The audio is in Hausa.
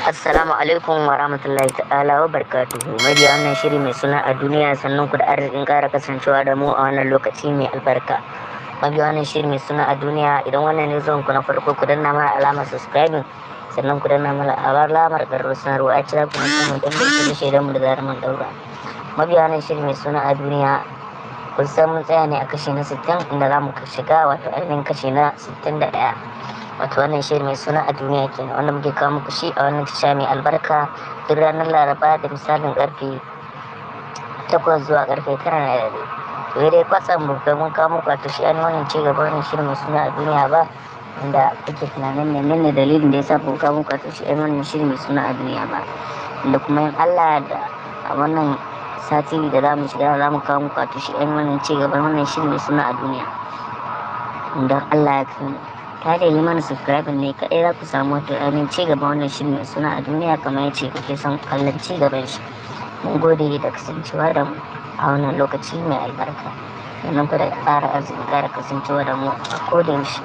Assalamu alaikum wa rahmatullahi ta'ala wa barakatuhu. Mabiya wannan shiri mai suna a duniya, sannan ku da arzikin ƙara kasancewa da mu a wannan lokaci mai albarka. Mabiya wannan shiri mai suna a duniya, idan wannan ne zuwan ku na farko, ku danna mana alamar subscribing, sannan ku danna mana alamar ƙararrawar sanarwa a cira ku musamman don da shaidan mu da zarar mun daura. Mabiya wannan shiri mai suna a duniya, kun san mun tsaya ne a kashi na 60, inda za mu shiga wato ainihin kashi na 61. Wato wannan shiri mai suna a duniya kenan, wanda muke kawo muku shi a wannan tasha mai albarka duk ranar Laraba da misalin karfe 8 zuwa karfe 9 na dare. To dai kwatsam mu ga mun kawo muku wato shi an wannan ci gaba wannan shiri mai suna a duniya ba, inda kuke tunanin menene dalilin da yasa ba kawo muku wato shi an wannan shiri mai suna a duniya ba, inda kuma in Allah da a wannan sati da za mu shiga za mu kawo muku wato shi an wannan ci gaban wannan shiri mai suna a duniya, idan Allah ya kai mu. Ta da yi mana subscribe ne kaɗai za ku samu wato ainihin ci gaban wannan shiri mai suna a duniya kamar yace kuke son kallon ci gaban shi. Mun gode da kasancewa da mu a wannan lokaci mai albarka, sannan ku da ƙara arzikin ƙara kasancewa da mu a koda yaushe.